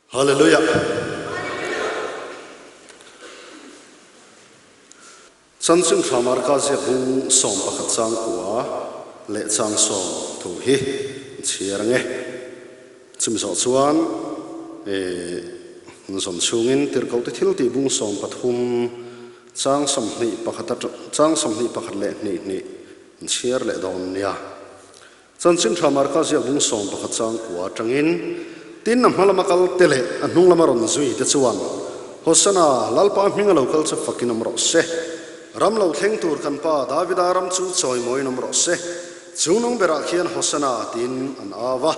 Hallelujah. Chanchin Tha Marka ziak bung 11 chang kua leh chang sawm thu hi chhiar ange. Chumi zawh chuan zawm chhungin Tirhkohte thil tih bung 13 chang 21 chang 21 leh hnih hnih chhiar leh dawn nia. Chanchin Tha Marka ziak bung 11 chang kua atangin, Tin, a hma lama kal te leh a hnung lama rawn zui te chuan, Hosanna, Lalpa hming a lo kal chu fakin awm rawh se. Ram lo thleng tur kan pa Davida ram chu chawimawiin awm rawh se. Chung nung berah khian Hosanna tiin an au a.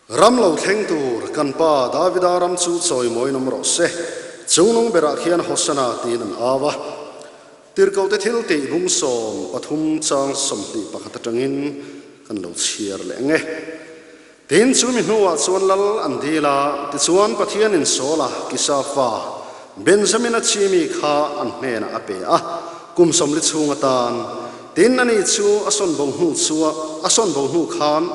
Ram lo thleng tur kan pa Davida ram chu chawimawiin awm rawh se, chungnung berah khian Hosanna tiin an au a. Tirhkohte thil tih bung 13 chang 21 atangin kan lo chhiar leh ang e. Tin, chu mi hnuah chuan lal an dil a, tichuan Pathianin Saula, Kisa fa, Benjamina chimi kha an hnenah a pe a, kum 40 chhung atan. Tin, ani chu a sawn bo hnu chua a sawn bo hnu khan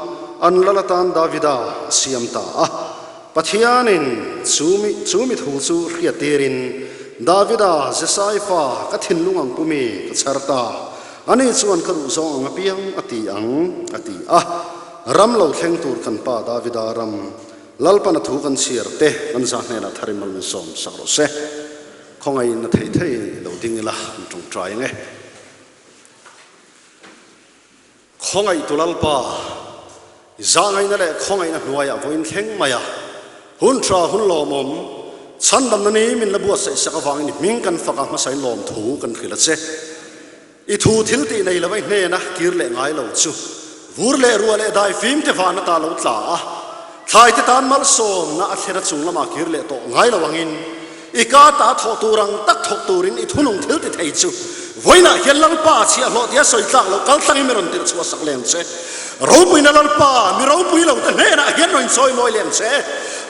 an lal atan Davida a siam ta a. Pathianin chu mi chu mi thu chu hriattirin, Davida, Jesai fa, ka thinlung ang pumi ka chhar ta. Ani chuan ka duh zawng ang apiang a ti ang, a ti a. Ram lo thleng tur kan pa Davida ram Lalpana thu kan chhiar te kan zah hnenah thar in mal min sawm sak rawh se. Khawngaiin a thei thei lo ding ila an tawngtai ang e. Khawngaihtu Lalpa, i zahngaihna leh khawngaihna hnuaiah vawiin thleng mai a, hun tha hun lawmawm, chhandamna ni min la buatsaih sak avangin i hming kan fak a hmasain lawmthu kan hrilh a che. I thu thil tih nei lo i hnena kir leh ngai lo chu vur leh ruah leh dai fim te van ata lo tla a, thlai te tan malsawmna a thlen a chung lamah kir leh tawh ngai lo angin i ka ta thawh tur ang tak thawk turin i thunung thil ti thei chu vawiinah hian Lalpa a chhiahhlawh tia sawi tlak loh kal tlangin mi rawn tirh chhuah sak leng che. Ropuina Lalpa, mi ropui lo te hnenah hian rawn inchawi mawi leng che.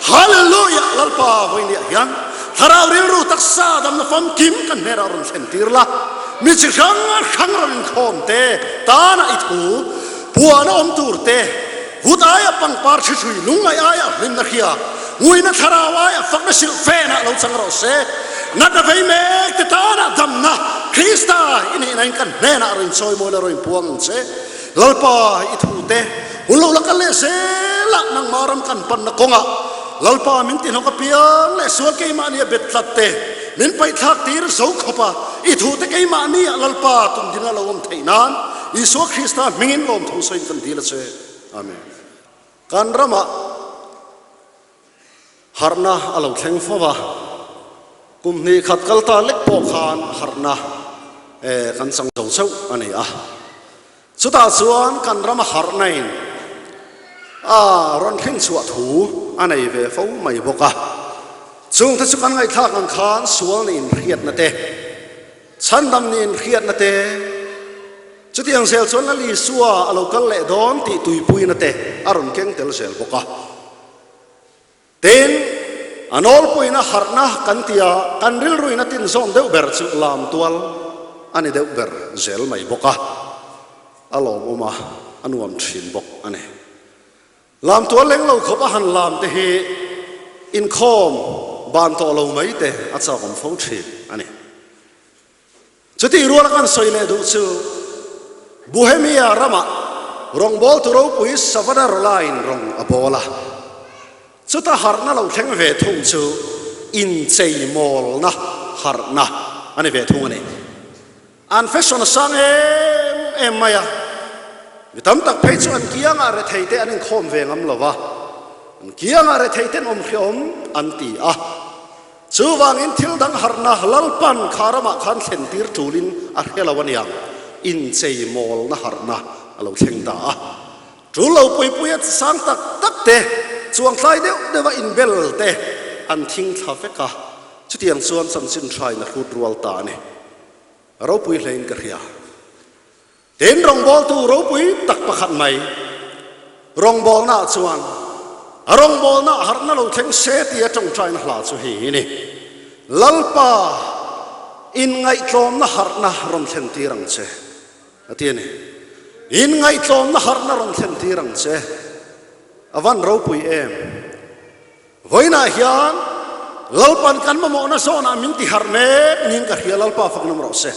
Hallelujah! Lalpa vawiiniah hian thlarau rilru taksa damna famkim kan hnenah rawn thlen tir la, mi chi hrang hrang rawn inkhawm te tana i thu puan a awm tur te, vut aia pangpar thi hrui, lungngaih aia hlimna hria, nguina thlarau aia fakna silh fenah lo chang rawh se. Natna vei mek te tana damna Krista i nihna in kan hnenah rawn inchawi mawi la rawn inpuang ang che. Lalpa i thu te hun lo la kal leh zel a, nangmah ram kan panna kawngah Lalpa min ti hnawk apiang leh sual keimahni a bet tlat te min paihthlak tir zo khawp a, i thu te keimahni ah Lalpa tum ding a lo awm theih nan Isua Krista hmingin lawmthu sawiin kan dil a che. Amen. Kan ramah Harhna a lo thleng fo va, kum hnih khat kal ta lek pawh khan harhna kan chang zo chauh a ni a. Chutah chuan kan rama harhnain a rawn hrin chhuah thu a nei ve fo mai bawk a. Chungte chu kan ngaihthlak ang khan sual nih inhriatna te, chhandam nih inhriatna te, Chutiang zel chuan Lal Isua a lo kal leh dawn tih tuipuina te a rawn keng tel zel bawk a. Tin, a nawlpuina harhna kan ti a, kan rilruin a tinzawn deuh ber chu lam tual a ni deuh ber zel mai bawk a, a lawmawm a, a nuam thin bawk a ni. Lam tual leng lo khawp a han lam te hi inkhawm ban tawh lo mai te a chakawm fo thin a ni. Chutih ruala kan sawi leh duh chu Bohemia ramah rawngbawltu ropui Savonarola-in rawng a bawl a. Chuta harhna lo thleng ve thung chu incheimawlna harhna a ni ve thung a ni. An fashion a sang em em mai a, mi tam tak phei chu an kiangah retheite an inkhawm ve ngam lo va, an kiangah retheiten awm hreawm an ti a. Chuvangin thil dang harhna Lalpan kha ramah khan thlen tir tulin a hre lo aniang, inchei mawlna harhna a lo thleng ta a. Tul lo puipuia chi sang tak tak te, chuangtlai deuh deuha inbel te an thing thla vek a, chutiang chuan chanchin hrain a hrut rual ta a ni. Ropui hlein ka hria. Tin, rawngbawltu ropui tak pakhat mai rawngbawlnaah chuan a rawngbawlna a harhna lo thleng se tia tawngtaina hla chu hei hi ni, Lalpa, inngaihtlawmna harhna rawn thlen tir ang che, a ti a ni. Inngaihtlawmna harhna rawn thlen tir ang che. A van ropui em! Vawiinah hian Lalpan kan mamawhna zawnah min ti harh mek niin ka hria Lalpa faknawm rawh se.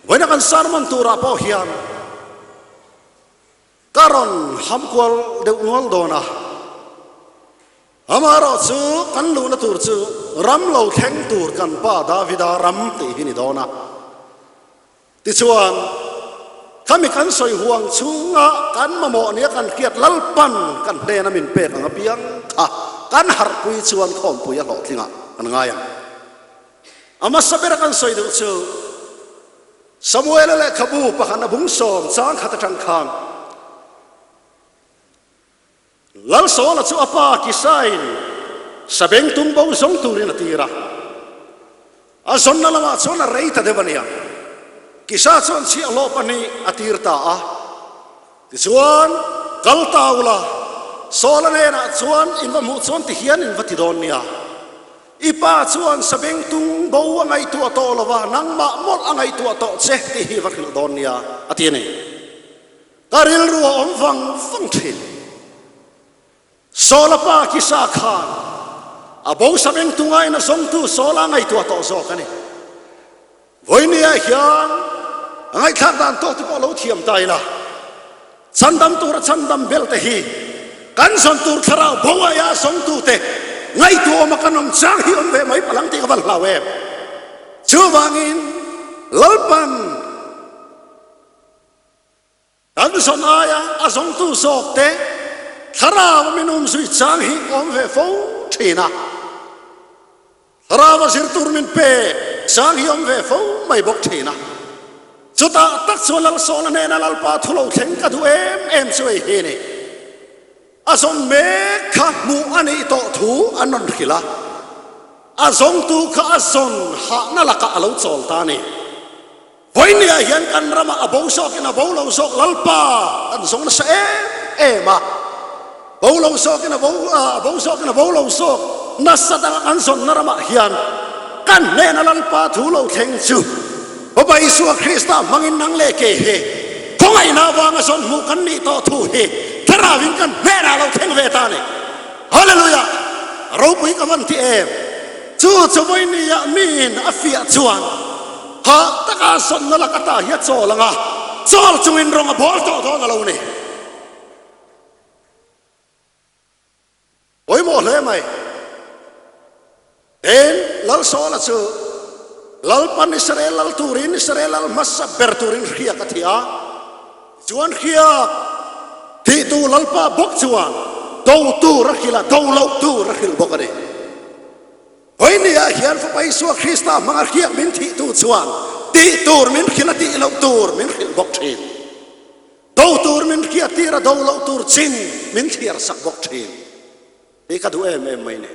Vawiina kan sermon turah pawh hian ka rawn ham kual deuh nual dawn a. Amaherawhchu kan luhna tur chu ram lo thleng tur kan pa Davida ram tih hi ni dawn a. Tichuan, khami kan sawi huang chhunga kan mamawh nia kan hriat Lalpan kan hnena min pek ang apiang kha kan harhpui chuan khawmpui a hlawhtlingah kan ngai ang. A hmasa bera kan sawi duh chu Samuela lehkhabu pakhat a bung sawm chang khat atang khan Lalsawla chu a pa Kisain sabeng tum bo zawng turin a tir a. A zawnna lamah chuan a rei ta deuh a nia. Kisa chuan chhiahhlawh pahnih a tir ta a. Tichuan, kal ta ula, Sawla hnenah chuan in va hmuh chuan tihian in va ti dawn nia. I pa chuan sabeng tung bo a ngaihtuah tawh lo va, nangmah mawlh a ngaihtuah tawh che tih hi va hrilh dawn nia, a ti a ni. Ka rilru a awm vang vang thin. Sawla pa Kisa khan a bo sabeng tungain a zawngtu Sawla ngaihtuah tawh zawk a ni. Vawinia hian a ngaihthlak dan tawk te pawh lo thiam ta ila, chhandam tura chhandam bel te hi kan zawn tur thlarau bo aia zawngtu te ngaihtuah awma kan awm chang hi awm ve mai palang tih ka van hlau em. Chuvangin Lalpan Kan zawn aia a zawngtu zawk te thlarau a min umzui chang hi awm ve fo thin a, thlarau a zir tur min pe chang hi awm ve fo mai bawk thin a. Chutah tak chuan Lalsawna hnena Lalpa thu lo thleng ka duh em em chu ei hi ni. A zawn mek kha hmuh a nih tawh thu an rawn hrilh a, a zawngtu kha a zawn hahna lakah a lo chawl ta a ni. Vawinia hian kan ramah a bo zawkin a bo lo zawk Lalpa kan zawng nasa em em a, bo lo zawkin a bo a bo zawkin a bo lo zawk nasa taka kan zawnna ramah hian kan hnena Lalpa thu lo thleng chu Baba Isua Krista hmangin nang leh kei hi khawngaihna avanga zawn hmuh kan nih tawh thu hi thlarauin kan hnenah lo thleng ve ta a ni. Hallelujah! Ropui ka van ti em! Chu chu vawinia miin a fiah chuan hah taka zawnna lak ata hi a chawl ang a, chawl chungin rawng a bawl tawh dawn a lo ni. Pawimawh hle mai. Tin, Lalsawla chu Lalpan Israel lal turin, Israel lal hmasa ber turin hriak a thi a. Tichuan hriak thihtu Lalpa bawk chuan do tur a hrilh a, do loh tur a hrilh bawk a ni. Vawinia hian Fapa Isua Krista hmanga hriak min thihtu chuan tih tur min hrilh a, tih loh tur min hrilh bawk thin. Do tur min hriat tir a, do loh tur chin min thliar sak bawk thin. Tih ka duh em em mai ni.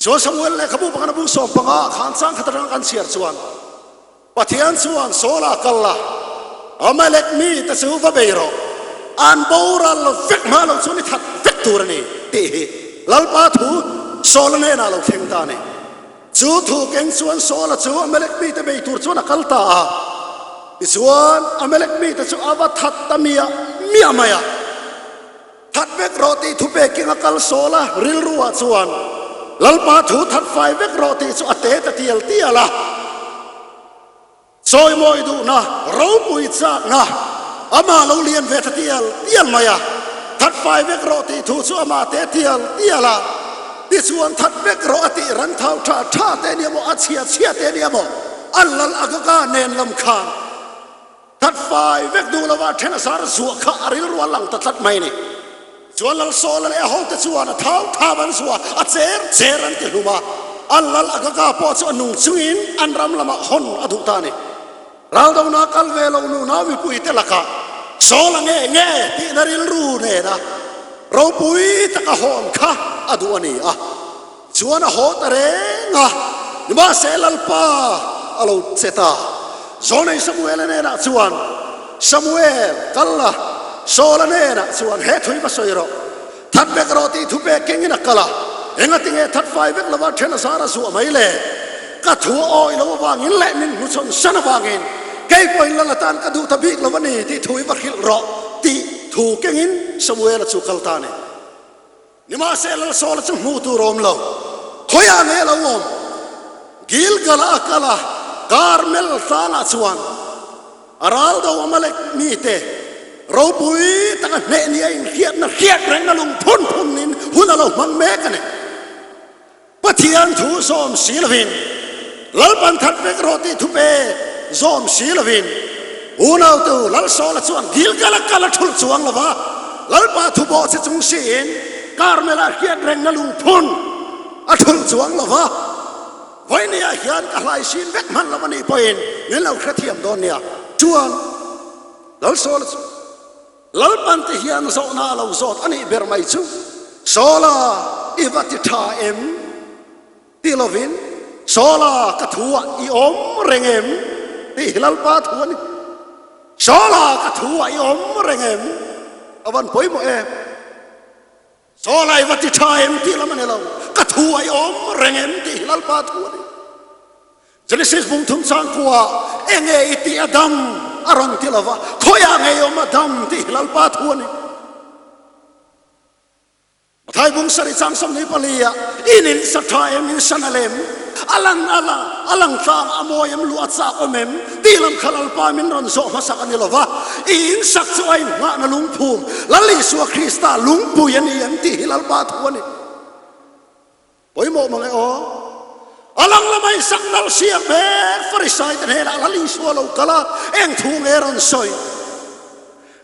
Tichuan Samuel lehkhabu pakhat a bung 15 ah khan chang khat atanga kan chhiar chuan Pathian chuan Saul-a kal la, Amalek mi te chu va bei rawh, an boral vek hma lo chuan i that vek tur a ni tih hi Lalpa thu Saul-a hnenah a lo thleng ta a ni. Chu thu keng chuan Saul-a chu Amalek mite bei tur chuan a kal ta a. Tichuan, Amalek mite chu a va that ta miah miah mai a. That vek rawh tih thu peking a kal Saul-a rilruah chuan, Lalpa thu that fai vek rawh tih chu a te ta tial tial a. Chawimawi duhna, ropui chakna, amah lo lian ve ta tial tial mai a, that fai vek rawh tih thu chu amah te tial tial a, tichuan that vek rawh a tih ran thau tha tha te nia maw, a chhia chhia te nia maw, a lal Agaga nen lam khan that fai vek duh lova then a zar zuah kha a rilru a lang ta tlat mai a ni. Chuan Lal Sawla leh a hote chuan a thau thau an zuah, a cher cher an ti hlum a, an lal Agaga pawh chu a nung chungin an ram lamah hawn a duh ta a ni. Raldona kal ve lo nunau mipuite lakah Sawla nge nge tihna rilru nena ropui taka hawn kha a duh a ni a. Chuan a haw ta reng a, nimahse Lalpa a lo che ta. Zawnei Samuela hnenah chuan, Samuel, kal la, Saula hnenah chuan he thui va sawi rawh. That vek rawh tih thu pek kengin a kal a, engatinge that fai vek lova then a zar a zuah mai le? Ka thu a awi lo avangin leh min hnuchhawn san avangin kei pawhin Lal atan ka duh ta bik lo a ni tih thu i va hrilh rawh tih thu kengin Samuela chu kal ta a ni. Nimahsela Lalsawla chu hmuh tur a awm lo. Khawiah nge a lo awm? Gilgal-ah a kal a, Karmel tlangah chuan a ral do Amalek mite ropui taka hneh ni a inhriatna hriat rengna lung phun phunin hun a lo hmang mek a ni. Pathian thu zawm si lovin, Lalpan that vek rawh tih thu pe zawm si lovin, unautu Lalsawla chuan Gilgal-a kal a thulh chuang lo va, Lalpa thu bawh che chung siin Karmel-ah hriat rengna lungphun a thulh chuang lo va, Vawinia hian ka hlaisin vek hman lo a nih pawhin min lo hrethiam dawn nia. Chuan Lalsawla chu. Lalpan te hian zawhna a lo zawt a nih ber mai chu, Sawla i va ti tha em? ti lovin, Sawla ka thu ah i awm reng em? tih hi Lalpa thu a ni. Sawla ka thu ah i awm reng em? A van pawimawh em? Sawla i va ti tha em tih lam a ni lo, ka thu ah i awm reng em tih hi Lalpa thu a ni. Genesis bung thum chang kua enge i tih a dam a rawn ti lova, khawiah ngei awm a dam tih hi Lalpa thu a ni. Mathai bung sarih chang 24 ah in in sa tha em, in sa nal em, a lang a la, a lang tlang a mawi em, luah chak awm em tih lam kha Lalpa min rawn zawh hmasak a ni lova, i in sak chu a inngahna lungphum Lal Isua Krista lungpui a ni em tih hi Lalpa thu a ni. Pawimawh mang e aw. A lang lamah in sak nalh siak mek Farisai te hnenah Lal Isua lo kal a, eng thu nge rawn sawi?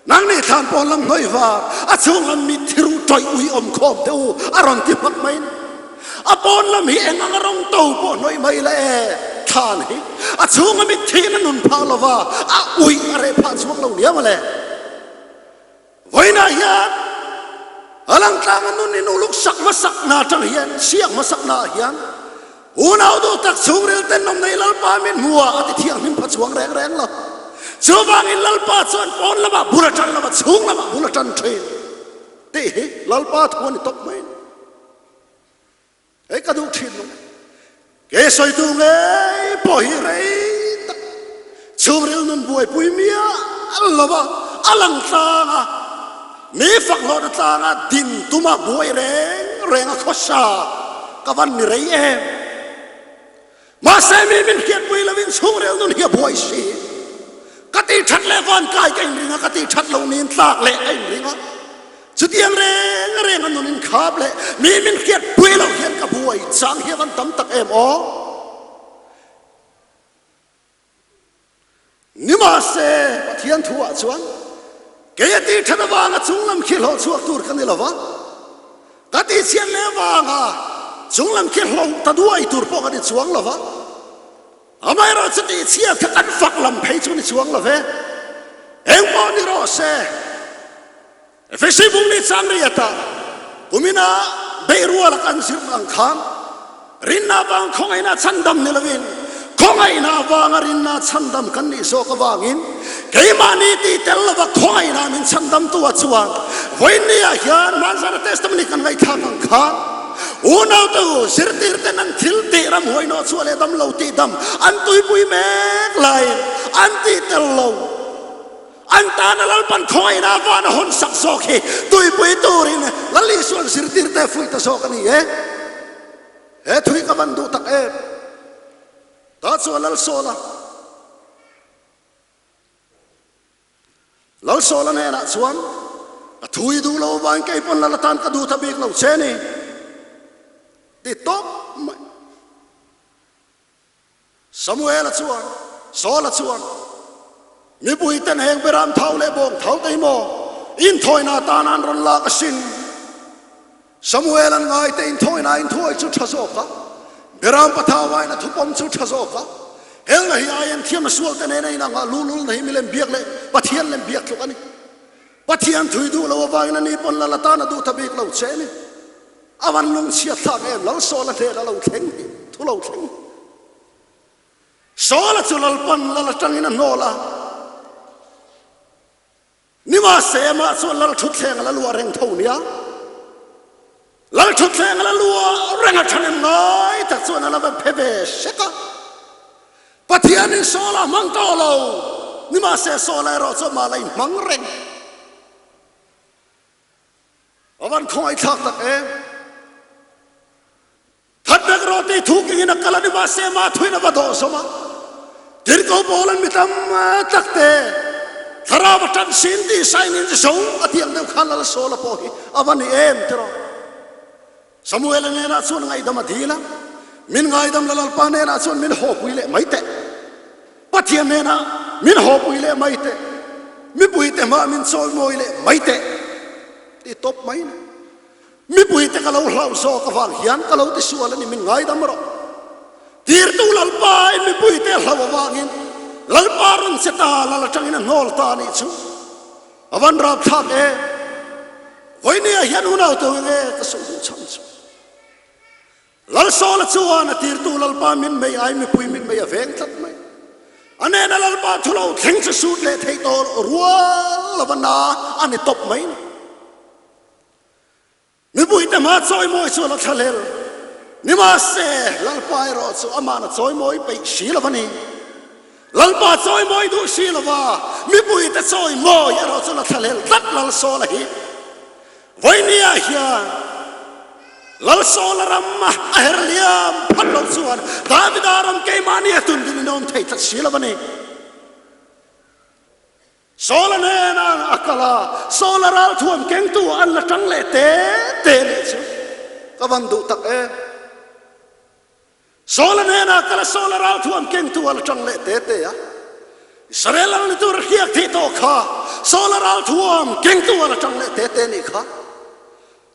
Nang nih thlan pawn lam hnawih var, a chhung lam mit thi ruh tawih ui awm khawm teh u a rawn ti hmak mai ni. A pawn lam hi eng anga rawng to pawh hnawih mai la e, thlan hi a chhunga mit thiin a nun phah lova, a uih a reh phah chhuak lo nia mawle. Vawiinah hian a langtlanga nun in uluk sak hmasak hna atang hian, siak hmasak hna ah hian unau duh tak chhungril tenawm nei Lalpa min hmu a, a ti thianghlim pha chuang reng reng lo. Chuvangin Lalpa chuan pawn lamah bul a tan lo va, chhung lamah bul a tan thin tih hi Lalpa thu a ni tawp mai. Hei ka duh thin lo. Ke sawitu ngei pawh hi rei tak chhungril nun buaipui miah lo va, a lang tlang a, mi fak hlawhna tlanga din tuma buai reng reng a khawsa ka van ni rei em. Mahse mi min hriatpui lovin chhungril nun hi a buai si. Ka tih that leh van kai ka inring a, ka tih that loh niin tlak leh ka inring a. Chutiang reng reng a nun inkhap leh mi min hriatpui loh hian ka buai chang hi a van tam tak em aw. Nimahse, Pathian thuah chuan kei a tih that avanga chunglam khi hlawh chhuak tur ka ni lo va, ka tih chhiat leh avanga chunglam khi hlawh ta duai tur pawh ka ni chuang lo va, amaherawh chu tih chhiat kha kan fak lam phei chu ni chuang lo ve. Engpawh ni rawh se. Efesi bung nih chang riatah kumina beihrual a kan zir ang khan rinna avang khawngaihna chhandam ni lovin khawngaihna avanga rinna chhandam kan nih zawk avangin keimahni tih tel lova khawngaihna min chhandamtu ah chuan vawiinni ah hian hmanzana testimony kan ngaihthlak ang khan unautu zirtirten an thil tih ramhuai nawh chhuah leh damlo tih dam an tuipui mek laiin an tih tel lo. An tana Lalpan khawngaihna van a hawn sak zawk hi tuipui turin Lal Isua'n zirtirte a fuih ta zawk a ni e. He thu hi ka van duh tak em? Ta chuan Lal Sawla, Lal Sawla hnenah chuan, Ka thu i duh lo avangin kei pawn Lal atan ka duh ta bik lo che ni, ti tawp mai. Samuela chuan, Saula chuan, Mipuiten heng beram thau leh bawng thau te hi maw inthawina atan an rawn lak asin? Samuela'n ngaite inthawina inthuai chu tha zawk a, beram pathau aiin a thupawm chu tha zawk a. Helna hi aiin thiamna sualte nena inang a, luhlulna hi milem biak leh Pathian lem biak tluk a ni. Pathian thui duh lo avangin ani pawn lal atan a duh ta bik lo che a ni. A van lungchhiat thlak em, Lal Sawla hnena lo thleng hi, thu lo thleng hi. Sawla chu Lalpan lal atangin a hnawl a, nimahse amah chuan Lal thutthleng a la luah reng tho nia. Lal thutthleng a la luah reng a thahnem ngai tak chuan a la va phe ve sek a. Pathianin Sawla a hmang tawh lo, nimahse Sawla erawh chu amah la inhmang reng. A van khawngaihthlak tak em! That vek rawh tih thu kengin a kal a ni mahse mah thuin a va dawh zawm a. Tirhkoh Paula'n mi tam tak te thlarau a tan sin tih sain in zo a tih ang deuh khan Lal Sawla pawh hi a va ni em tiraw? Samuela hnenah chuan ngaihdam a dil a, Min ngaidam la Lalpa hnenah chuan min hawpui leh mai teh. Pathian hnenah min hawpui leh mai teh. Mipuite hmah min chawimawi leh mai teh ti tawp mai ni. Mipuite ka lo hlauh zawk avang hian ka lo tisual a ni, min ngaidam rawh. Tirtu Lalpa in mipuite a hlauh avangin Lalpa rawn che ta, Lal atangin a hnawl ta a nih chu. A van rapthlak e. Vawinia hian unau teu enge ka sawi duh chhan chu. Lalsawla chuan a tirtu Lalpa min mei ai mipui min mei a veng tlat mai. A nena Lalpa thu lo thleng chu sut leh theih tawh rual lova na a ni tawp mai ni. Mipuite hma chawimawi chu a la thlahlel. Nimahse, Lalpa erawh chu amahna chawimawi peih si lo a ni. Lalpa chawimawi duh si lo va, mipuite chawimawi erawh chu la thlahlel tlat Lalsawla hi. Vawinia hian Lalsawla ram a her liam phat loh chuan Davida ram keimahni a tun din in a awm thei tlat si lo a ni. Saula hnenah a kal a, Saula ralthuam kengtu an la tang leh te te nih chu ka van duh tak em. Saula hnenah a kal a, Saula ralthuam kengtu a la tang leh te te a. Israel lal ni tur a hriak thei tawh kha, Saula ralthuam kengtu a la tang leh te te nih kha.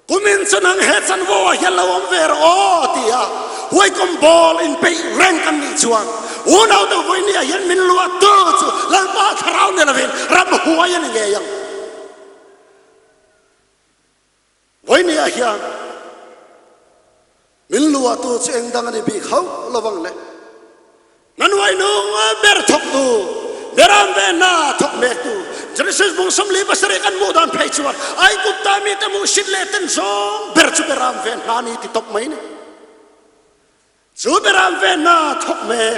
Kumin chu nang he chanvo ah hian lo awm ve rawh aw ti a huaikawm ball in peih reng kan nih chuan unau deuh vawinia hian min luah tu chu Lalpa thlarau ni lovin ram huai a ni ngei ang. Vawinia hian Min luah tu chu eng dang a ni bik hauh lovang le. Na nuai nung ber thawktu, beram ve hna thawk mektu, Genesis bung 47 kan hmuh dan phei chuan Aigupta mite hmuhsit leh ten zawng ber chu beram ve hna ni ti tawp mai ni. Chu beram ve hna thawk mek,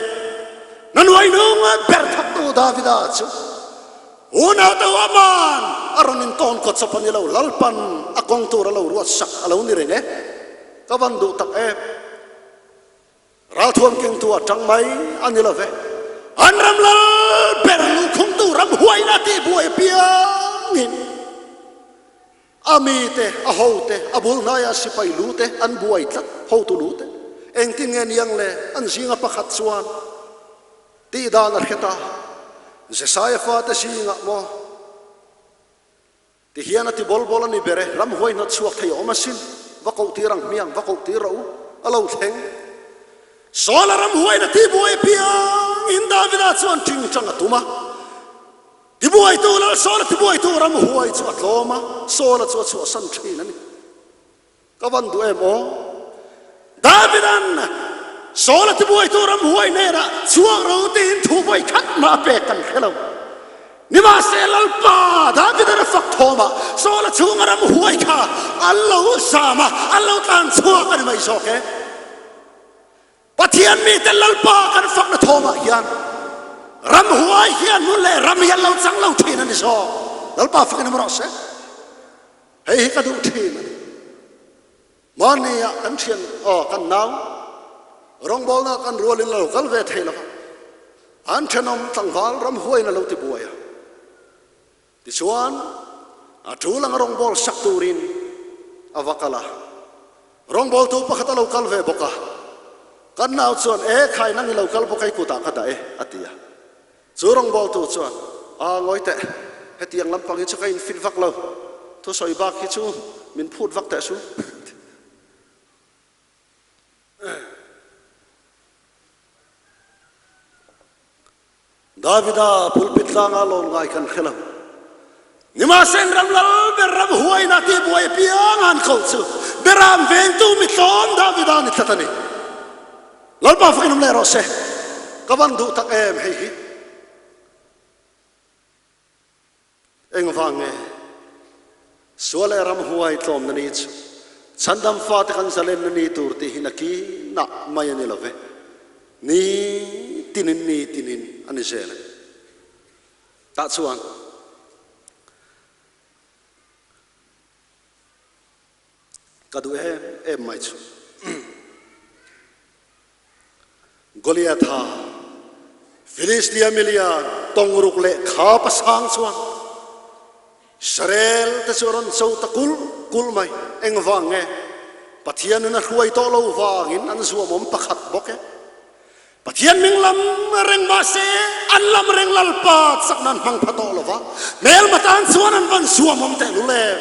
na nuai nung ber thawktu Davida chu unau te aman a rawn intawn kawt chawp a ni lo, Lalpan a kawng tur a lo ruat sak a lo ni reng e. Ka van duh tak em? Ralthuam kengtu a tang mai a ni lo ve. An ram lal ber lukhumtu ram huaina tih buai apiangin a mite, a hote, a bul hnaia sipai lute an buai tlat, hotu lute. Engtin nge niang le? An zinga pakhat chuan tih dan a hre ta. Jesaia fate zingah maw? Ti hian a ti bawl bawl a ni ber e, ramhuai hnawt chhuak thei a awm asin, va koh tir ang hmiang, va koh tir rawh u, a lo thleng. Saula ramhuaiin a tibuai apiangin Davida chuan tingtang a tum a, tibuaitu lal Saula tibuaitu ramhuai chu a tlawm a, Saula chu a chhuahsan thin a ni. Ka van duh em aw? Davida'n Saula tibuaitu ramhuai hnenah chhuak ro tiin thu vawi khat mah a pek kan hre lo. Nimahse Lalpa Davida'n a fak thawm a, Saula chhunga ramhuai kha an lo zam a, an lo tlan chhuak a ni mai zawk e. Pathian mite Lalpa kan fakna thawmah hian ramhuai hian hmun leh ram hi an lo chang lo thin a ni zawk. Lalpa fakin awm rawh se. Hei hi ka duh thin a ni. Mahni ah kan thian aw kan nau rawngbawlna kan rualin a lo kal ve thei lova, an thenawm tlangval ramhuaiin a lo ti buai a. Tichuan a tul anga rawngbâwl sak turin a va kal a. Rawngbâwltu pakhat a lo kal ve bawk a. Kan nau chuan, E khai nang i lo kal bawk a i kutah ka dah e, a ti a. Chu rawngbâwltu chuan, A ngawi teh, hetiang lampang hi chu ka infit vak lo, thusawi bak hi chu min phut vak teh su. Davida pulpit tlanga lawn ngai kan hre lo. Nimahseng ram lal ber ram huaina tih buai apiang an koh chu Beram vengtu mi tlawm Davida ni tlat a ni. Lalpa fakin awm leh rawh se. Ka van duh tak em hei hi. Engvang nge sual leh ramhuai tlawmna ni chu chhandam fate kan zalenna ni tur tih hi nakinah mai a ni lo ve. Ni tinin ni tinin a ni zel a ni. Tah chuan. Ka duh em em mai chu. Goliatha, Filistia milian tawngruk leh khapa sang chuan Israel te chu a rawn cho ta kulh kulh mai. Engvang nge? Pathianin a hruai tawh lo vangin an zuamawm pakhat bawk e. Pathian ming lam reng mahse an lam reng Lalpa chakna an hmang pha tawh lo va, hmelma tan chuan an van zuamawm tehlul em?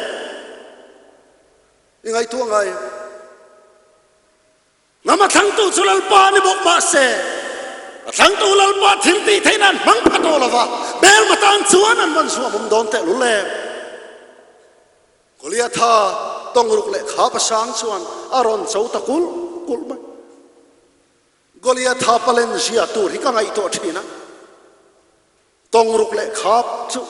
I ngaihtuah ngai em? Hnam a thlangtu chu Lalpa a ni bawk mahse a thlangtu Lalpa thil tih theihna an hmang pha tawh lo va, hmelma tan chuan an van zuamawm dawn tehlul em? Goliatha tawngruk leh khapa sang chuan a rawn cho ta kulh kulh mai. Goliatha palen zia tur hi ka ngaihtuah thin a, tawngruk leh khap chu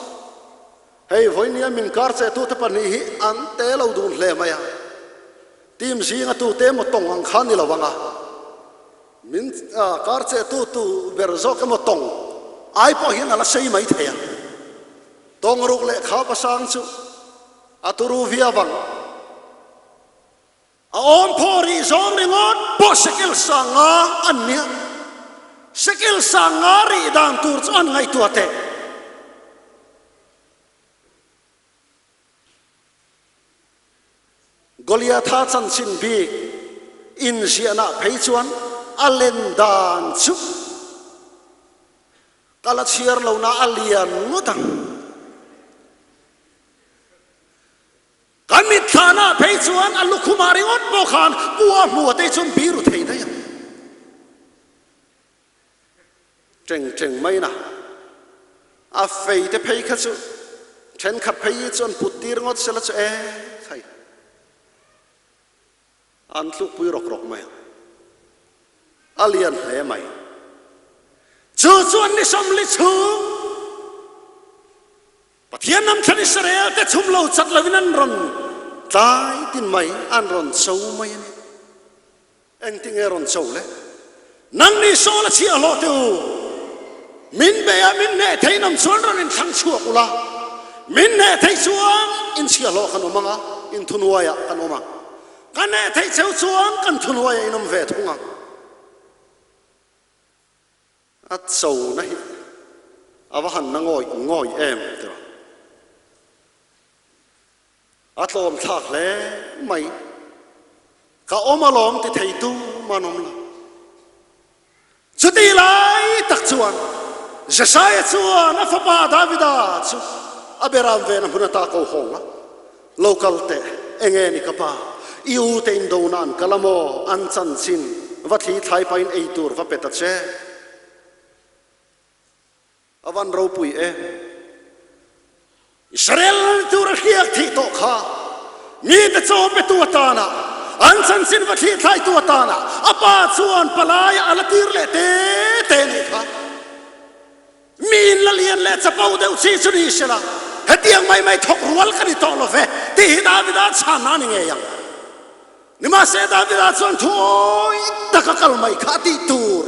hei vawinia min kar che tute pahnih hi an te lo dun hle mai a, team zinga tute emaw tawng ang kha ni lo ang a, min kar che tu tu ber zawk emaw tawng ai pawh hian a la sei mai thei a, tawngruk leh khap a sang chu a turu viau ang. A awm phaw rih zawng ringawt pawh shekel sanga an nia. Shekel sanga rih dan tur chu an ngaihtuah teh. Goliatha chanchin bik inziahna phei chuan a len dan chu ka la chhiar lohna a lian ngawt ang. Kan mitthlana phei chuan a lukhumah ringawt pawh khan pu a hmu a te chuan biru thei daih ang. Teng teng mai na. A fei te phei kha chu thenkhat phei hi chuan put tir ngawt sela chu e khai. An tlukpui rawk rawk mai a, a lian hle mai. Chu chuan ni 40 chhung Pathian ram thlan Israel te chhum lo chat lovin an rawn tlai tin mai, an rawn cho mai a ni. Engtinge rawn cho le? Nang ni Saul a chhiah hlawh teh u, min bei a min hneh thei nawm chuan rawn in thlang chhuak ula, min hneh theih chuan in chhiah hlawh kan awm ang a, in thunuaiah kan awm ang. Ka hneh theih cheu chuan kan thunuaiah in awm ve thung ang. A chona hi a va han na ngawih ngawih em tiraw? A tlawm thlak hle mai. Ka awm alawm ti thei tu man awm lo. Chuti lai tak chuan Jesaia chuan a fapa Davida chu a beram vena hmun ata ko hawng a, Lo kal teh, enge ni ka pa, i u te indona an kal a maw, an chanchin va thli thlai pahin ei tur va pe ta che. A van ropui e. Israel tur a hriak thih tawh kha mite chaw petu atana an chanchin va thli thlaitu atana a pa chuan palai a la tir leh te te nih kha. Mi in la lian leh chapo deuh chi chu ni sela, hetiang mai mai thawk rual ka ni tawh lo ve tih hi Davida chhanna a ni ngei ang. Nimahse Davida chuan thu awi taka kal mai kha a tih tur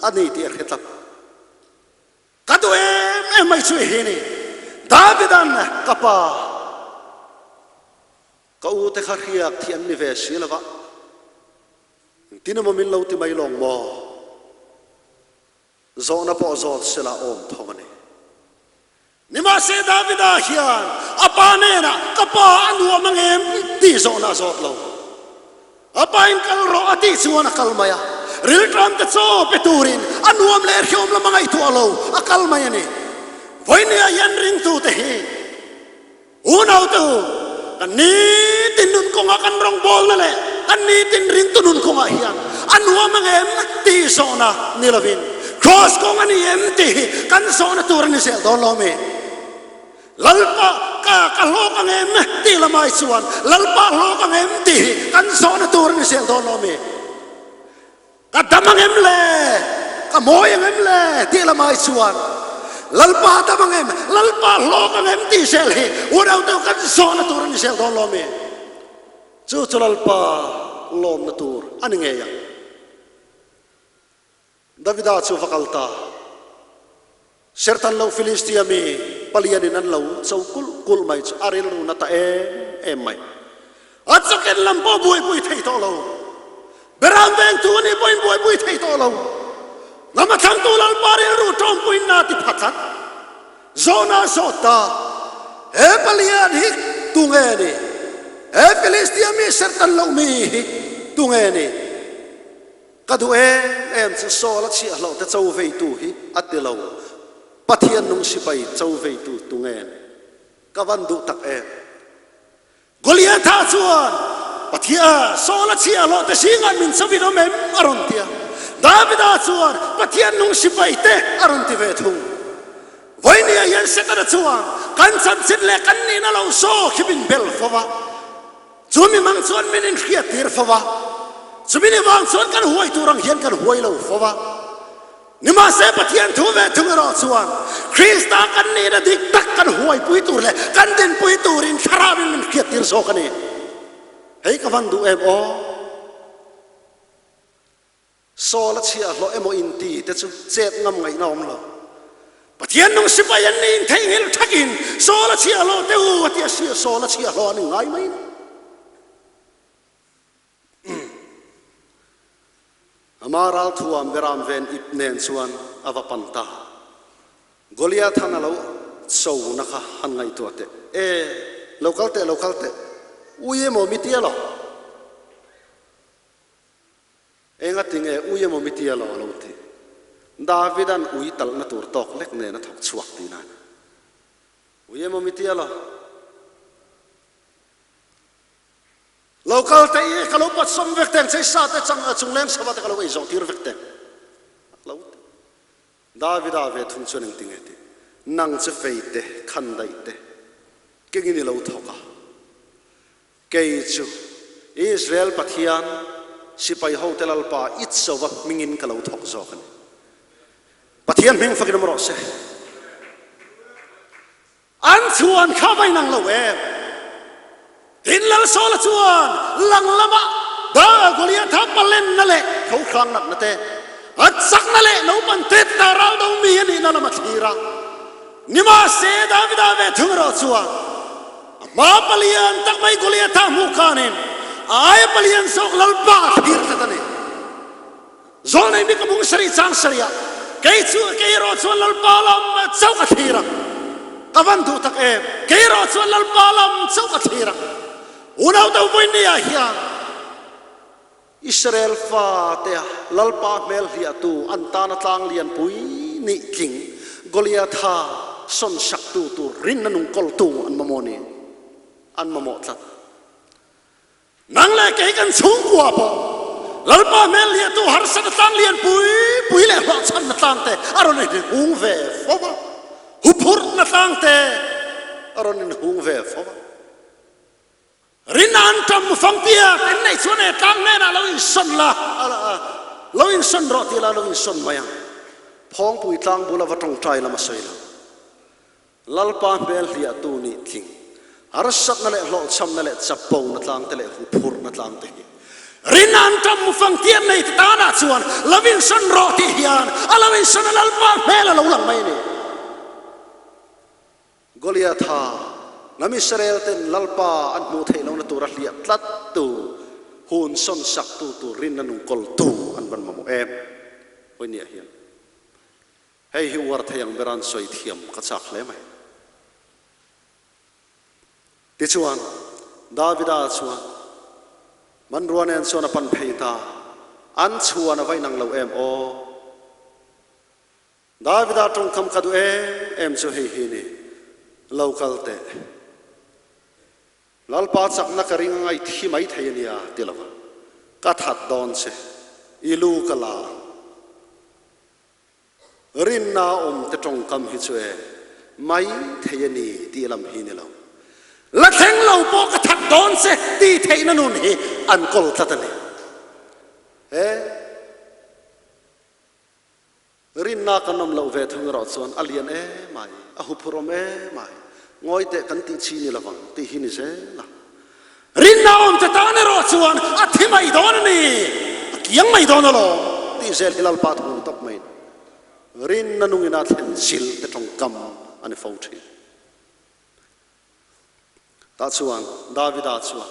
a ni tih a hre tlat. Ka duh em em mai chu hi ni, Davida'n ka pa, ka u te kha hriak thi an ni ve si lo va, engtin emaw min lo ti mai lawng maw? Zawhna pawh zawt sela awm tho a ni. Nimahse Davida hian a pa hnenah, Ka pa a nuam ang em? tih zawhna a zawt lo. A pain kal rawh a tih chuan a kal mai a, rilṭamte chaw pe turin a nuam leh hreawm lam a ngaihtuah lo, a kal mai a ni. Vawinia hian ringtute hi Unaute u, kan nitin nun kawngah kan rawngbawlna leh kan nitin ringtu nun kawngah hian a nuam ang em tih zawhna ni lovin Kraws kawng a ni em tih hi kan zawhna tur a ni zel dawn lo mi? Lalpa ka ka hlawk ang em tih lamai chuan Lalpa hlawk ang em tih hi kan zawhna tur a ni zel dawn lo mi? Ka dam ang em le? Ka mawi ang em le? Tih lamai chuan Lalpa dam ang em? Lalpa hlawk ang em? Tih zel hi unau deuh kan zawhna tur a ni zel dawn lo mi? Chu chu Lalpa lawmna tur a ni ngei ang. Davida chu va kal ta. Sertan lo Filistia mi palianin an lo cho kulh kulh mai chu a rilru na ta em em mai. A chaken lam pawh buaipui thei tawh lo. Beram vengtu a nih pawhin buaipui thei tawh lo. Hnam a thlangtu Lalpa rilru tawmpuiin na ti pha tlat. Zawhna a zawt ta, He palian hi tunge ni? He Filistia mi serhtan loh mi hi tunge ni? Ka duh em em chu Saul a chhiahhlawh te cho veitu hi a ti lo. Pathian nung sipai cho veitu tunge ni? Ka van duh tak em? Goliatha chuan, Pathian, Saul a chhiahhlawh te zingah min cho in awm em? a rawn ti a. Davida chuan, Pathian nung sipai te a rawn ti ve thung. Vawinia hian Setana chuan kan chanchin leh kan nihna lo zawk hi min bel fo va. Chu mimang chuan min inhriattir fo va, chumi ni vang chuan kan huai tur ang hian kan huai lo fo va. Nimahse Pathian thu ve thung erawh chuan Krista kan nihna dik tak kan huaipui tur leh kan dinpui turin Thlarauin min hriattir zawk a ni. Hei ka van duh em aw? Saul a chhiahhlawh emaw inti te chu chet ngam ngaihna awm lo. Pathian nung sipai an nih in theihnghilh thakin Saul a chhiahhlawh te u a ti a sia, Saul a chhiahhlawh an inngai mai ni. Ama ralthuam beram ven ip nen chuan a va pan ta. Goliath han a lo cho na kha han ngaihtuah teh. E, lo kal teh, lo kal teh. Ui emaw mi tia lo. Enga tinge ui emaw mi tia lo a lo ti. Davida'n ui talhna tur tawk lek nen a thawk chhuak tihna a ni. Ui emaw mi tia lo. Lo kal teh i ka lo pawt sawm vek teng che, sa te chang chungleng sava te ka lo ei zawh tir vek teng a lo ti. Davida ve thung chuan engtinge tih? Nang chu fei te, khandaih te kengin i lo thawk a. Kei chu Israel Pathian sipai hote Lalpa i chauva hmingin ka lo thawk zawk a ni. Pathian hming fakin awm rawh se. An chuan kha va inang lo em? Tin Lalsawla chuan lang lama Goliatha palenna leh tho hrang natna te, a chakna leh naupang tet ta ral do mi a nihna lam a thlir a. Nimahse Davida ve thung erawh chuan A hma palian tak mai Goliatha hmuh khanin a aia palian zawk Lalpa a thlir tlat a ni. Zawlnei mi ka bung sarih chang sarih ah kei chu kei erawh chuan Lalpa lam chauh ka thlir ang. Ka van duh tak em, kei erawh chuan Lalpa lam chauh ka thlir ang. Unau do vawiin ah hian Israel fate a Lalpa hmel hliahtu an tana tlang lianpui nih tling Goliatha sawn saktu tur rinna nung kawltu an mamawh ni an mamawh tlat. Nang leh kei kan chhungkua pawh Lalpa hmel hliahtu harsatna tlang lianpui pui leh hlawhchhanna tlang te a rawn inhung ve fo va, huphurhna tlang te a rawn inhung ve fo va. Rinna an ṭam fangpiak in neih chuan e tlang hnenah lo insawn la, lo insawn rawh tih la lo insawn mai ang. Phawngpui tlang bula va ṭawngṭai lam a sawi lo. Lalpa hmel hliahtu nih tling, harsatna leh hlawhchhamna leh chapona tlangte leh huphurhna tlangte hi rinna an ṭam fangpiak nei ti tanah chuan lo insawn rawh tih hian a lo insawn a Lalpa hmel a lo lang mai a ni. Goliatha, hnam Israel-ten Lalpa an hmuh theih lohna tura hliah tlattu, hun sawn saktu tur rinna nung kawltu an van mamawh em? Hawinia hian hei hi uar thei ang bera an sawi thiam ka chak hle mai. Tichuan, Davida chuan hmanrua nen chuan a pan phei ta, an chhuan a va inang lo em aw? Davida tawngkam ka duh em em chu hei hi ni, Lo kal teh. Lalpa chakna ka ring a ngaih thi mai thei a nia ti lo va, ka that dawn che, i lu ka la ang. Rinna awm te tawngkam hi chu e mai thei a ni tih lam hi ni lo. La thleng lo pawh ka that dawn che tih theihna nun hi an kawl tlat a ni. He. Rinna kan awm loh ve thung erawh chuan a lian em ai, a huphurh awm em ai, ngawi teh kan tih chi ni lovang tih hi ni zel a. Rinna awm te tan erawh chuan a thi mai dawn a ni, a kiang mai dawn alawm tih zel hi Lalpa thu tawp mai a ni. Rinna nungin a thlen zil te tawngkam a ni fo thin. Tah chuan Davida chuan.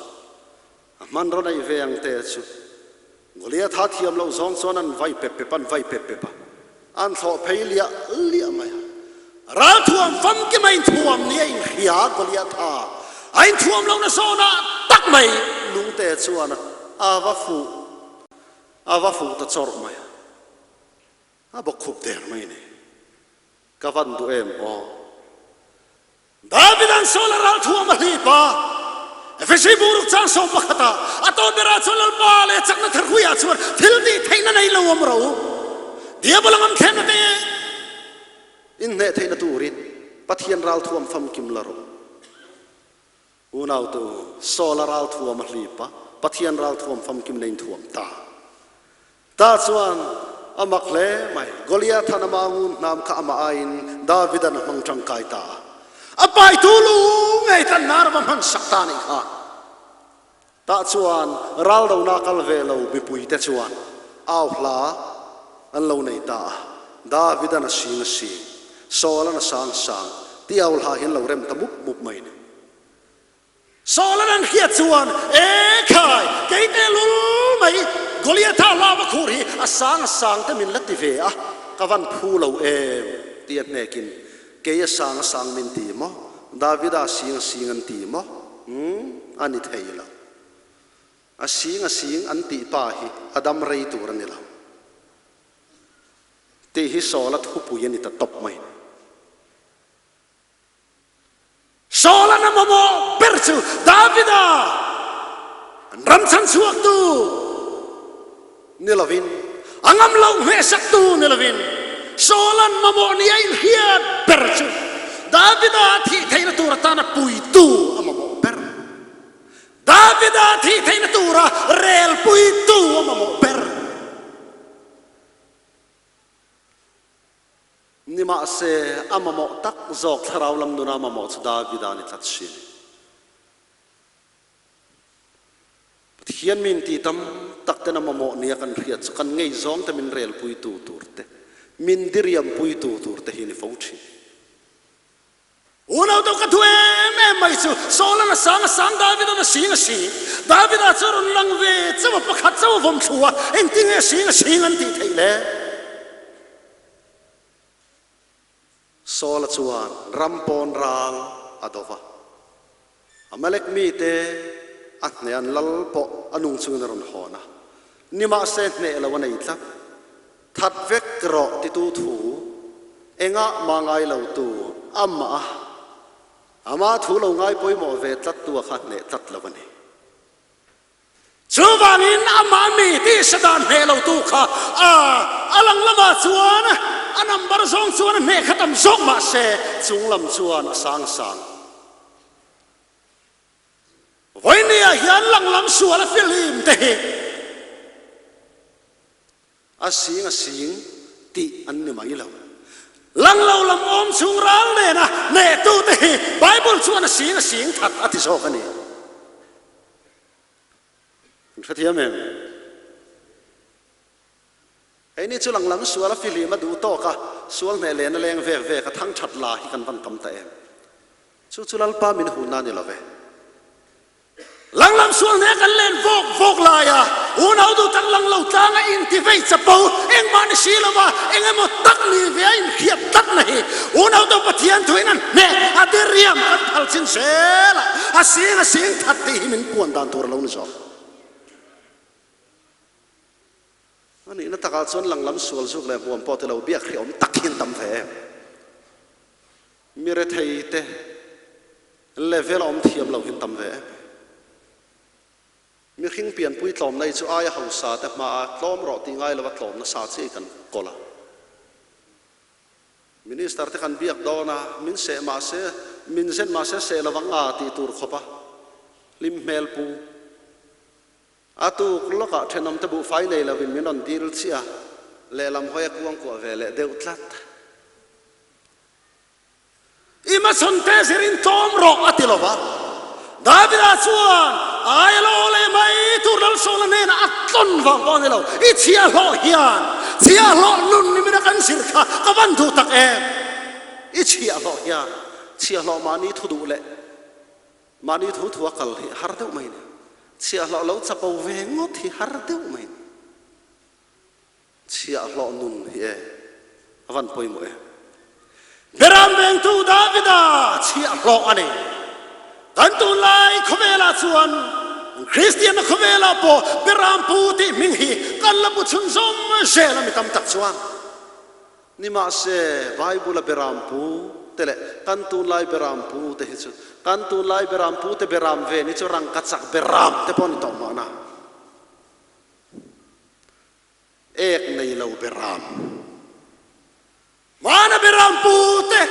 A hmanraw neih ve ang te chu Goliatha thiam loh zawng chuan an vai pep pep an vai pep pep a, an thlawh phei liah liah mai a. Ralthuam famkim a inthuam ni a inhria Goliatha a inthuam lohna zawnah tak mai lungte chuan a va fuh a va fuh ta chawrh mai a, a bawkkhup der mai a ni. Ka van duh em aw. Davida'n Saula ralthuam a hlip a, Efesi bungruk chang 11 ah a tawn berah chuan Lalpa leh chakna tharhuiah chuan thil tih theihna nei lo awm ro. Diabol a ngam thlemna te inhneh theihna turin Pathian ralthuam famkim la rawh. Unautu, Saula ralthuam a hlip a, Pathian ralthuam famkim na inthuam ta. Tah chuan a mak hle mai. Goliathan ama ngun hnam kha amah aiin Davidan a hmang tangkai ta a. A paitu lu ngei tlan nar va hman sak ta nih kha. Tah chuan raldona kal ve lo mipuite chuan au hla an lo nei ta a. Davidan a sing a sing, Saulan a sang sang tih au hla hi an lo rem ta mup mup mai ni. Saul-an an hriat chuan, E khai, kei tehlul mai, Goliatha hlauva khur hi a sang a sang te min la ti ve a, ka van phu lo em? ti a hnekin, Kei a sang a sang min ti maw? Davida sing a sing an ti maw? Umm, a ni thei lo. A sing a sing an tih pa hi a dam rei tur a ni lo. Tih hi Saul-a thupui a ni ta tawp mai. Saul-an a mamawh ber chu Davida an ram chhanchhuaktu ni lovin, a ngam loh hmehsaktu ni lovin, Saul-an mamawh ni a inhriat ber chu Davida a thih theihna tur atana puitu a mamawh ber. Davida a thih theihna tura relpuitu a mamawh ber. Nimahse, a mamawh tak zawk thlarau lam nuna mamawh chu Davida ni tlat si a ni. Pathian min ti tam tak ten a mamawh nia kan hriat chu kan ngei zawng te min relpuitu tur te, min diriampuitu tur te hi ni fo thin. Unau deuh ka duh em em mai chu Saul-an a sang a sang, David-an a sing a sing. David-a chu a rawn lang ve chauh a, pakhat chauh a vawm thlu a, engtin nge sing a sing an tih theih le? Saul-a chuan ram pawn ral a do va, Amalek mite a hneh an lal pawh a nung chungin a rawn hawn a, nimahse hneh lo a nei tlat. That vek rawh titu thu engah mah ngai lo tu amah a, amah thu lo ngai pawimawh ve tlat tu a kha hneh tlat lo a ni. Chuvangin amah mi tihsa dan hneh lo tu kha a a lang lamah chuan a number zawng chuan a hneh kha tam zawk mah se chung lam chuan a sang sang. Vawinia hian lang lam sual a fihlim te hi A sing a sing tih an ni mai lo. Lang lo lam awm chung ral nena nehtute hi Bible chuan a sing a sing that a ti zawk a ni. Kan hrethiam em? Hei ni chu lang lam sual a fihlim a duh tawk a, sual hneh lena leng vek vek a thang that la hi kan van tam ta em? Chu chu Lalpa min hunna a ni lo ve. Langlam sual hne kan len vawk vawk lai a, unau duh tak lang lo tlang a inti vei chapo, engmah ni si lova eng emaw tak ni ve a inhriat tlatna hi unau deuh Pathian thuin an hneh a diriam kan phal chin zel a, a sing a sing that tih hi min puan dan tur a lo ni zawk. A nihna takah chuan langlam sual zuk leh hmuam pawh ti lo biak hrehawm tak hi an tam ve em. Mi rethei te level a awm thiam lo hi an tam ve em. Mihring pianpui tlawmna hi chu aia hausa te hmaa tlawm rawh tih ngai lova tlawm nasa chiah hi kan kawl a. Minister te kan biak dawn a, min seh mah se, min zen mah se seh lovang a tih tur khawp a hlim hmel pu. A tuk lawkah thenawmte buhfai nei lovin min rawn dil chiah a, lehlam hawi a kuangkuah ve leh deuh tlat. I hmachhawnte zirin tlawm rawh a ti lo va. Davida chuan ai a lo leh mai tur Lalsawla hnenah a tlawn vang pawh a ni lo. I chhiahhlawh hian chhiahhlawh nun ni mina kan zir kha ka van duh tak em? I chhiahhlawh hian chhiahhlawh mahni thu duh leh mahni thu thua kal hi a har deuh mai a ni. Chhiahhlawh lo chapo ve ngawt hi har deuh mai. Chhiahhlawh nun hi e a van pawimawh e. Beram vengtu Davida chhiahhlawh a ni. Kan tunlai khawvelah chuan Kristianna khawvelah pawh Beram pu tih hming hi kan la bu chhunzawm zel a mi tam tak chuan. Nimahse, Bible-a beram pu te leh kan tunlai beram pu te hi chu kan tunlai beram pu te beram ven hi chu rangkachak beram te pawh a ni tawh mahna. Ek nei lo beram. Hmana beram pu te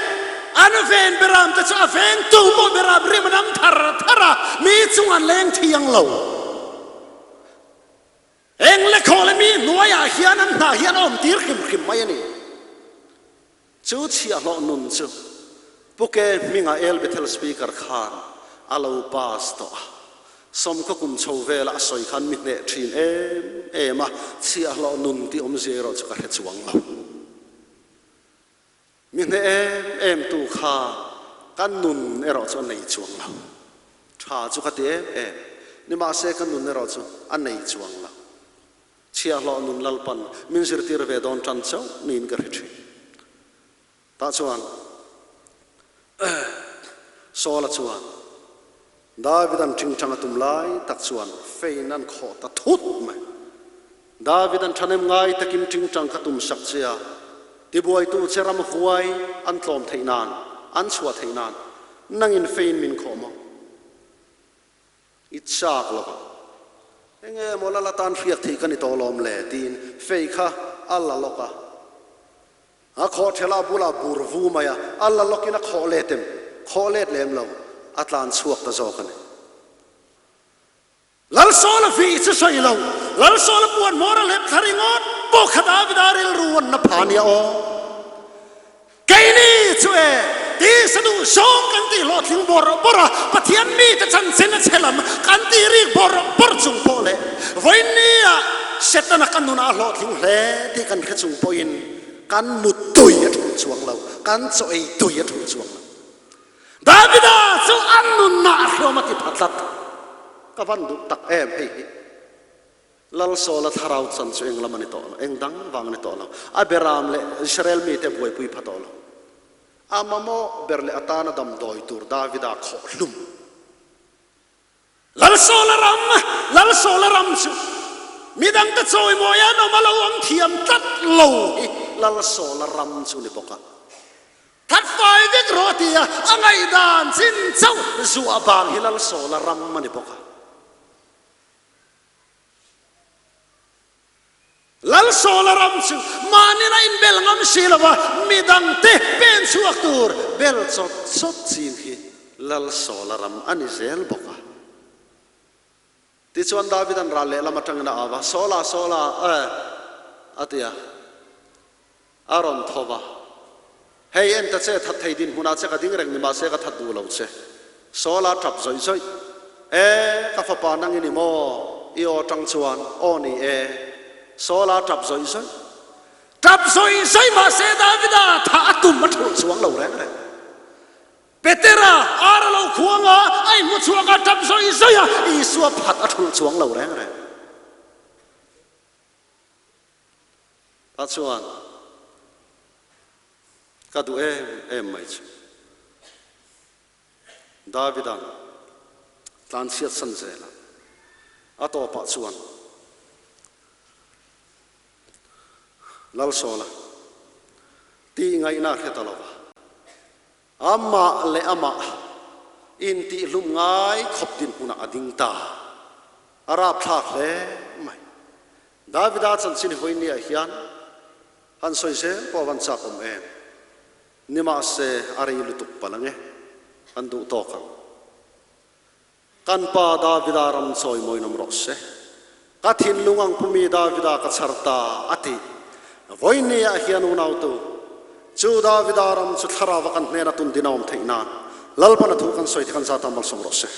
an ven beram te chu a vengtu pawh beram rim an am thar thar a, mi chung an leng thiang lo. Eng le khaw le mi hnuaiah hian an hna hi an awm tir hrim hrim mai a ni. Chu chhiahhlawh nun chu Pu Ke hminga El Bethel Speaker khan a lo pass tawh a. Sawmkhaw kum chho vela a sawi khan mi hneh thin em em a, chhiahhlawh nun tih awmzia erawh chu ka hre chuang lo. Mi hneh em em tu kha ka nun erawh chu a nei chuang lo. Tha chu ka ti em em, nimahse ka nun erawh chu a nei chuang lo. Chhiahhlawh nun Lalpan min zirtir ve dawn tan chauh niin ka hre thin. Tah chuan Saula chuan Davida'n ṭingṭang a tum lai tak chuan fein an khawh ta thut mai. Davida'n ṭhahnem ngai takin ṭingṭang ka tum sak che a, tibuaitu che ramhuai an tlawm theih nan, an chhuah theih nan nangin fein min khawh maw? I chak lo vang. Enge maw lal atan hriak theih ka ni tawh lawm le? tiin fei kha a la lawk a. A khawh ṭhela bulah bur vu mai a, a la lawkin a khawh let em? Khawh let lem lo, a tlan chhuak ta zawk a ni. Lalsawla vih chu sawi lo, Lalsawla puan hmawr a hlep thla ringawt pawh kha Davida rilru an na pha nia aw. Keini chu e, tisa duh zawng kan tih hlawhtling bawrh bawrh a, Pathian mite chanchin a chhe lam kan tih rik bawrh bawrh chung pawh leh vawiinnia Setana ka nunah a hlawhtling hle tih kan hre chung pawhin kan muttui a thulh chuang lo, kan chaw ei tui a thulh chuang lo. Davida chu a nunah a hriawm a ti pha tlat. Ka van duh tak em hei hi. Lalsawla thlarau chan chu eng lam a ni tawh lo, eng dang vang a ni tawh lo. A beram leh Israel mite buaipui pha tawh lo. A mamawh ber leh atana damdawi tur Davida khawh hlum. Lalsawla ram, Lalsawla ram chu midangte chawimawi an awm a lo awm thiam tlat lo hi Lalsawla ram chu ni bawk a. That fai vek rawh a ti a, a ngaihdan chin chauh zuah vang hi Lalsawla ram a ni bawk a. Lalsawla ram chu mahni la inbel ngam si lo va, midangte pen chhuak tur bel chawt chawt ching hi Lalsawla ram a ni zel bawk a. Tichuan Davida'n ral lehlam atangin a au va, Sawla, Sawla, eh, a ti a. A rawn tho va, Hei, en ta che, that thei dinhmunah che ka ding reng ni mahse ka that duh lo che. Saul-a tap zawih zawih, E, ka fapa nang i ni maw? I aw tang chuan, Aw ni e. Saul-a tap zawih zawih. Tap zawih zawih mahse Davida thah a tum a thulh chuang lo reng reng. Petera ar a lo khuang a, a inhmu chhuak a, tap zawih zawih a, Isua phat a thulh chuang lo reng reng. Tah chuan ka duh em em mai chu. Davida'n tlanchhiat san zel a, a tawpah chuan Lalsawla tih ngaihna a hre ta lo va. Amah leh amah intihhlum ngai khawp dinhmunah a ding ta. A rapthlak hle mai. Davida chanchin hi vawinia hian han sawi zel pawh a van chak awm em? Nimahse a rei lutuk palh ange, an duh tawk ang. Kan pa Davida ram chawimawiin awm rawh se. Ka thinlung ang pumi Davida ka chhar ta, a ti. Vawinia hian unautu, chu Davida ram chu thlarauva kan hnena tundin a awm theih nan Lalpan a thu kan sawi te kan zat a malsawm rawh se.